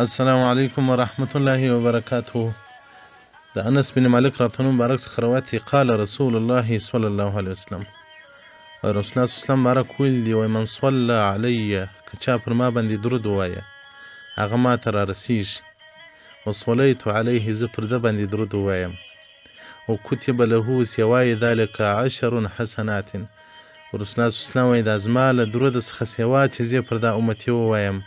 السلام علیکم ورحمت الله وبرکاته. د انس بن مالک رضی الله مبارک څخه روایت دی، قال رسول الله صلی الله علیه وسلم، رسول الله صلی الله علیه وسلم مبارک ویل دي، وایي من صلی علی، که چا پر ما باندې درود ووایه هغه ما ته رارسیږي، وصلیت علیه، زه پر ده باندې درود ووایم، وکتب له سوای ذلک عشر حسنات، رسول الله صلی الله علیه وسلم وایي دا زما له درود څخه سوا چې زه پر دا امتي ووایم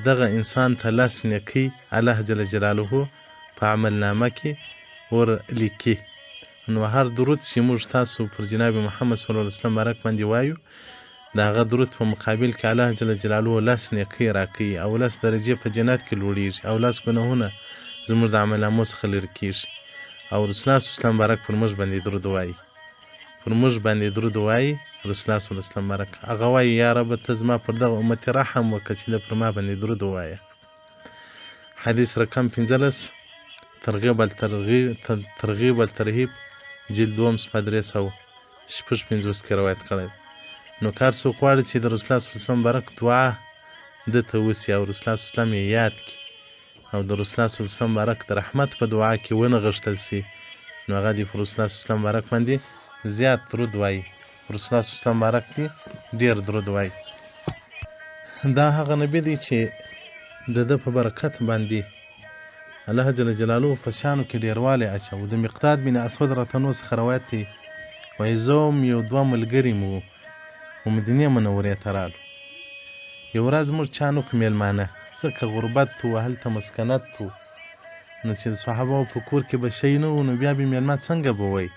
دغه انسان ته لس نیکۍ الله جل جلاله په عمل نامه کې ور لیکي. نو هر درود چې موږ تاسو پر جناب محمد صلی الله علیه وسلم مبارک باندې وایو د هغه درود په مقابل کې الله جل جلاله لس نیکۍ راکوي او لس درجې په جنت کې لوړیږي او لس ګناهونه زموږ د عمل نامو څخه لرې کیږي. او رسول الله صلی الله علیه وسلم مبارک پر موږ باندې درود وایي، پر موږ باندې درود وایي رسول الله صلی الله علیه وسلم مبارک. هغه وایي یا رب ته زما پر دغه امت رحم وکړه چې ده پر ما باندې درود ووایه. حدیث رقم 15، ترغیب الترهیب، جلد دوم، صفحه 356 کې روایت کړی. نو که هر څوک غواړي چې د رسول الله صلی الله علیه وسلم مبارک دعا ده ته وسي او رسول الله صلی الله علیه وسلم یې یاد کړي او د رسول الله صلی الله علیه وسلم مبارک د رحمت په دعا کې ونغښتل سي، نو هغه دې پر رسول الله صلی الله علیه وسلم مبارک باندې زیات درود وایي، پر رسول الله صلی الله علیه وسلم مبارک دې ډېر درود وایي. دا هغه نبي دی چې د ده په برکت باندې الله جل جلاله په شانو کې ډېروالی اچوو. د مقداد بن اسود رتنو څخه روایت دی، وایي زه وم یو دوه ملګري مو وو و مدینې منورې ته رالو. یو ورځ موږ چا نه کړو مېلمانه، ځکه غربت و، هلته مسکنت و، نو چې د صحابه په کور کې به شی نه و نو بیا به مېلمه څنګه به وی.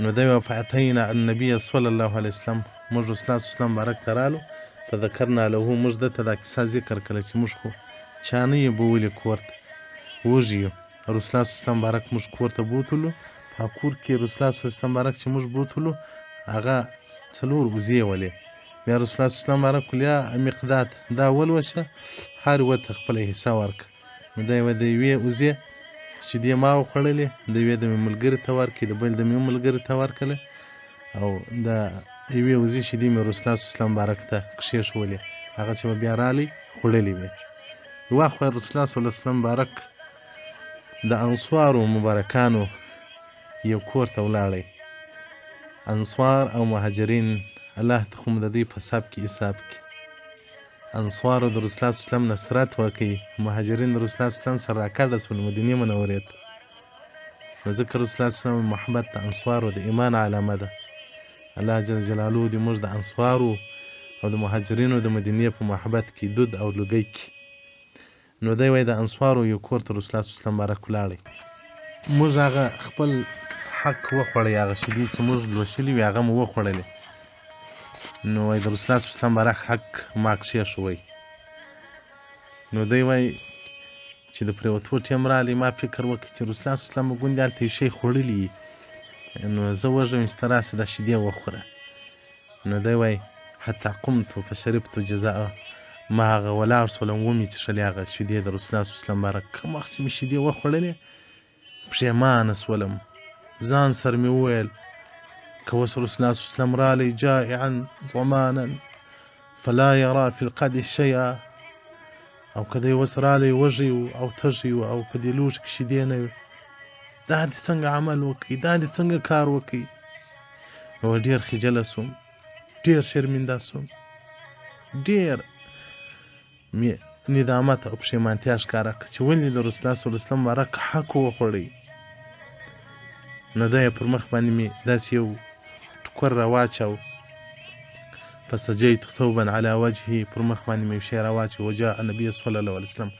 نو دی وایي فاتینا النبي صلی الله علیه وسلم، موږ رسول الله صلی الله علیه وسلم مبارک ته رالو، فذکرنا له، موږ ده ته دا کیسه ذکر کړه چې موږ خو چا نه یو بولي کور ته، وږي یو. رسول الله صلی الله علیه وسلم مبارک موږ کور ته بوتلو، په کور کې رسول الله صلی الله علیه وسلم مبارک چې موږ بوتلو هغه څلور وزې ولې. بیا رسول الله صلی الله علیه وسلم مبارک ویل یا مقداد دا ولوشه، هر یوه ته خپله حصه ورکړه. نو دی وایي د یوې وزې شیدې ما وخوړلې، د یوې د مې ملګري ته ورکړې، د بل د مې ملګري ته ورکړلې، او د یوې وزې شیدې مې رسول الله صلی الله علیه وسلم مبارک ته کښېښولې، هغه چې به بیا رالی خوړلې وې. یوه خوا رسول الله صلی الله علیه وسلم مبارک د انصارو مبارکانو یو کور ته ولاړی. انصار او مهاجرین الله ته خو مو د دوی په صف کې حساب کړي. انصارو د رسول الله صلی الله علیه وسلم نصرت وکړي، مهاجرین د رسول الله صلی الله علیه وسلم سره راکډه سول مدینې منورې ته. نو ځکه رسول الله صلی الله علیه وسلم محبت د انصارو د ایمان علامه ده. الله جل جلاله دې موږ د انصارو او د مهاجرینو د مدینې په محبت کې دود او لوګی کړي. نو دی وایي د انصارو یو کور ته رسول الله صلی الله علیه وسلم مبارک ولاړی، موږ هغه خپل حق وخوړی، هغه شیدې چې موږ لوشلې وې هغه مو وخوړلې. نو وایي د رسول الله صلی الله علیه وسلم مبارک حق ما کښېښوی. نو دی وایي چې د پرېوتو ټیم راغلی، ما فکر وکړ چې رسول الله صلی الله علیه وسلم ګوندې هلته یو شی خوړلي وي، نو زه وږی وم چې ته راسه دا شیدې وخوره. نو دی وایي حتی قمت فشربت جزاء، ما هغه ولاړ سولم ومې څښلې هغه شیدې د رسول الله صلی الله علیه وسلم مبارک. کوم وخت چې مې شیدې وخوړلې پښېمانه سولم، ځان سره مې وویل که اوس رسول الله صلی الله علیه وسلم رالی جائعا ظمانا فلا یرا فی القد شیئا، او که دی اوس رالی وږی و او تږی و او په دې لوښي کې شیدې نه وي، دا دې څنګه عمل وکړي، دا دې څنګه کار وکړي. نو ډېر خجله سوم، ډېر شرمنده سوم، ډېر مې ندامت او پښېمانتیا ښکاره کړه چې ولې د رسول الله صلی الله علیه وسلم مبارک حق وخوړی. نو دی پر مخ باندې مې داسې یو ټوکر راواچاو، فسجیت ثوبا علی وجهي، پر مخ باندې مې یو شی راواچاو. وجاء النبي صلی الله علیه وسلم،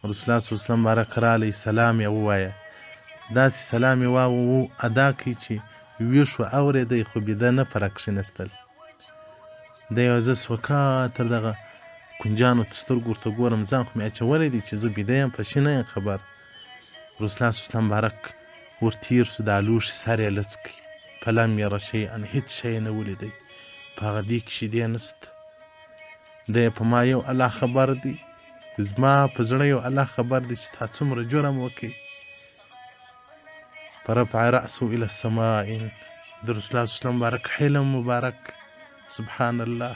رسول الله صلی الله علیه وسلم مبارک رالی، سلام یې ووایه. داسې سلام یې واو ادا کړي چې ویښ و اورېدی، خو بیده نه په راکښېنستل. دی یو زه سوکا تر دغه کنجانو ته سترګو ورته ګورم، ځان خو مې اچولی دی چې زه بیده یم، په شي نه یم خبر. رسول الله صلی الله علیه وسلم مبارک ور تېر سو، دا لوښي سر یې لڅ کړ، فلم یره شیئا، هیڅ شی یې نه ولیدی، په هغه دې کې شیدې نشته. دی په ما یو الله خبر دی، زما په زړه یو الله خبر دی چې تا څومره جرم وکړي. فرفع رأسه إلى السماء، د رسول الله صلی الله علیه وسلم مبارک حلم مبارک، سبحان الله.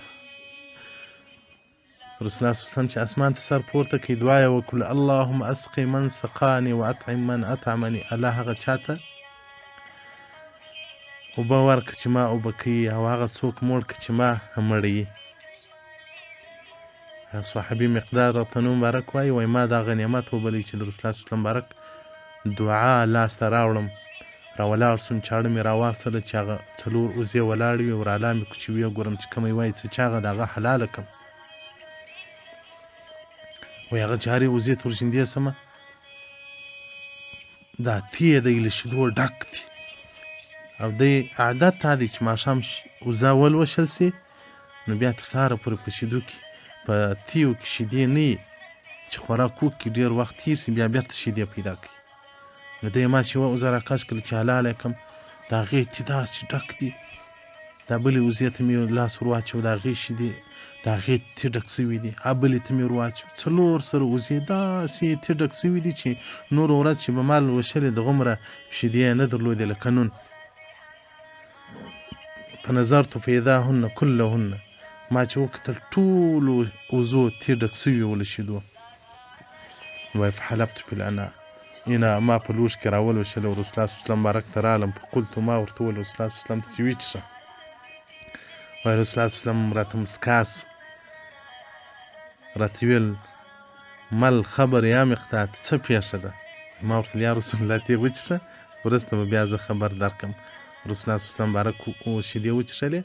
رسول الله صلی الله علیه وسلم چې اسمان ته سر پورته کړي، دعا یې وکړه، اللهم اسقي من سقاني واطعم من اطعمني. الله هغه چاته اوبه ورکړه چې ما اوبه کوي، او هغه څوک موړ کړه چې ما مړوي. صحابي مقدار راته نوم مبارک وایي، وایي ما دا غنیمت وبلی چې د رسول الله صلی الله علیه وسلم مبارک دعا لاسته راوړم. راولاړ سوم، چاړه مې راواخیستله چې هغه څلور اوزې ولاړې وې، ورالا مې کړو چې ویې ګورم چې کومه یوه یې څه چاغه ده هغه حلاله کړم. وایي هغه چې هرې اوزې ته ورژندې سمه دا تی دی له شیدو ډک دی، او دی عادت دا دی چې ماښام اوزه ولوشل سي نو بیا تر سهاره پورې په شیدو کې په تیو کې شیدې نه وي، چې خوراک وکړي ډېر وخت تېر سي بیا بېرته شیدې پیدا کوي. نو دی ما چې یوه اوزه راکش کړه چې حلاله یې کړم، د هغې تي داسې ډک دي، دا بلې اوزې ته مې لاس ور واچو، د هغې شیدې د هغې تي ډک سوي دي، ها بلې ته مې ور واچو، څلور سره اوزې داسې تي ډک سوي دي چې نوره ورځ چې به مال وشلې دغومره شیدې یې نه درلودې لکه نن. فنظرت فاذاهن كلهن، ما چې وکتل ټولو اوزو تي ډک سوي وو له شیدو. وایي فحلبت في الاناء، اینا ما په لوښ کې راولوشل او رسول الله صلی الله علیه وسلم مبارک ته رالم. فقلت، ما ورته وویل رسول الله صلی الله علیه وسلم ته چې وچښه. وایي رسول الله صلی الله علیه وسلم راته مسکا سو، راته ویل مل خبر یا مقداد، څه پېښه ده؟ ما ورته یا رسول الله ته وچښه، وروسته به بیا زه خبر درکړم. رسول الله صلی الله علیه وسلم مبارک شیدې وچښلې،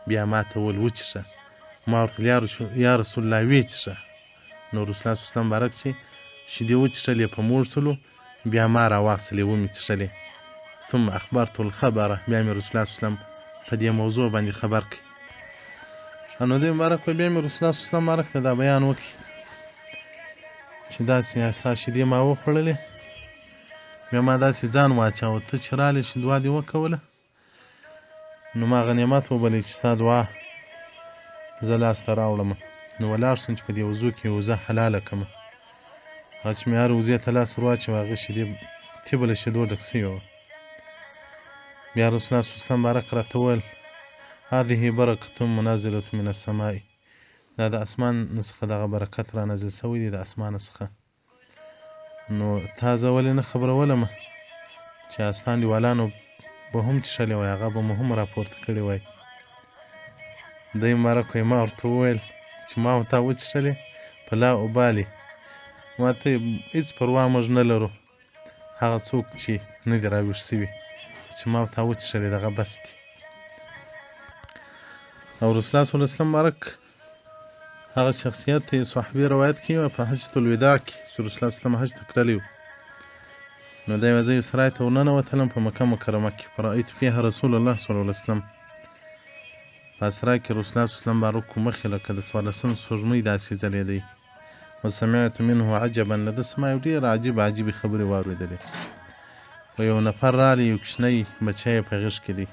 بیا ما ته وویل وچښه. ما ورته یا رسول الله وچښه. نو رسول الله صلی الله علیه وسلم مبارک چې شیدې وچښلې په موړ سلو، بیا ما راواخیستلې ومې څښلې. ثم اخبرت الخبر، بیا مې رسول الله صلی الله علیه وسلم په دې موضوع باندې خبر کړ. نو دې مبارک بیا مې رسول الله صلی الله علیه وسلم مبارک ته دا بیان وکړي چې داسې ستا شیدې ما وخوړلې، بیا ما داسې ځان واچاوه، ته چې رالې چې دعا دې وکوله نو ما غنیمت وبلی چې ستا دعا زه لاسته راوړم. نو ولاړ سوم چې په دې وضو کې وزه حلاله کړم. هغه چې مې هر وزې ته لاس ور واچوه هغه شیدې تي به له شیدو ډک سوي وه. بیا رسول الله صلی الله علیه وسلم مبارک راته وویل هذه برکة منزلة من السماء، دا د اسمان څخه دغه برکت را نازل سوی دی د اسمانه څخه. نو تا زه ولې نه خبرولم چې استا انډیوالانو به هم څښلې وای، هغه به مو هم راپورته کړې وای. دی مبارک وایي ما ورته وویل چې ما او تا وڅښلې په لا ابالي، ما ته هېڅ پروا موږ نه لرو، هغه څوک چې نه دي راویښ سوي چې ما او تا وڅښلې دغه بس دي. او رسول الله صلی الله علیه وسلم مبارک هغه شخصیت ته صحابي روایت کوي په حجة الوداع کې چې رسول الله صلی الله علیه وسلم حج ته تللی و، نو دی زه یو سرای ته ورننوتلم په مکه مکرمه کې، فرأیت فیها رسول الله صلی الله علیه وسلم، په سرای کې رسول الله صلی الله علیه وسلم مبارک مخې لکه د څوارلسم سپوږمۍ داسې ځلېدی. وسمعت منه عجبا، له ده څخه ما یو ډېر عجیب عجیبې خبرې واورېدلې. و یو نفر رالی، یو کوچنی بچی یې په غېږ کې دی.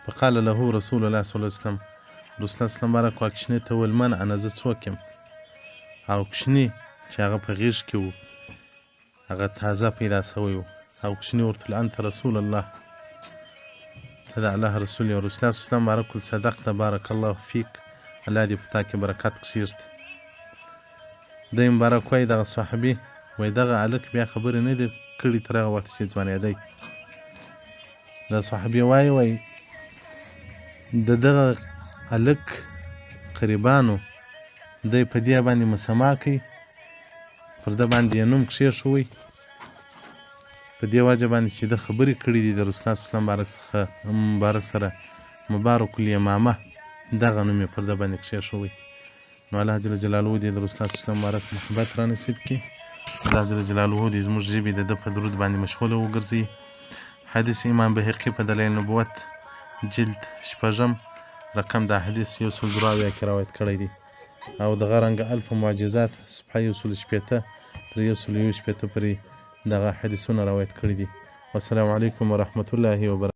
فقال له رسول الله صلی الله علیه وسلم، رسول الله صلی الله علیه وسلم کوچني ته وویل من انا، زه څوک یم؟ او کوچني چې هغه په غېږ کې و هغه تازه پیدا شوی و، او کوچني ورته وویل انت رسول الله، ته د الله رسول یې. رسول الله صلی الله علیه وسلم مبارک وویل صدقت بارک الله فیک، الله دې په تا کې برکت کښېږدي. دی مبارک وایي دغه صحابي وایي دغه هلک بیا خبرې نه دي کړي تر هغه وخته چې ځوانېدی. دا صحابي وایي وایي د دغه هلک قریبانو دی په دې باندې مسما کوي، پر ده باندې یې نوم کښېښوی، په دې وجه باندې چې ده خبرې کړې دي د رسول الله صلی الله علیه وسلم مبارک څخه مبارک سره مبارک الیمامه، دغه نوم یې پر ده باندې کښېښوی. نو الله جل جلاله دې د رسول الله صلی الله علیه وسلم مبارک محبت را نصیب کړي. الله جل جلاله دې زموږ ژبې د ده په درود باندې مشغوله وګرځي. حدیث امام بهقي په دلایل نبوت جلد شپږم رقم دا حدیث 173 کې روایت کړی دی، او دغه رنګه الف معجزات صفحه 160 تر 161 پورې دغه حدیثونه روایت کړي دي. والسلام علیکم ورحمة الله وبرکاته.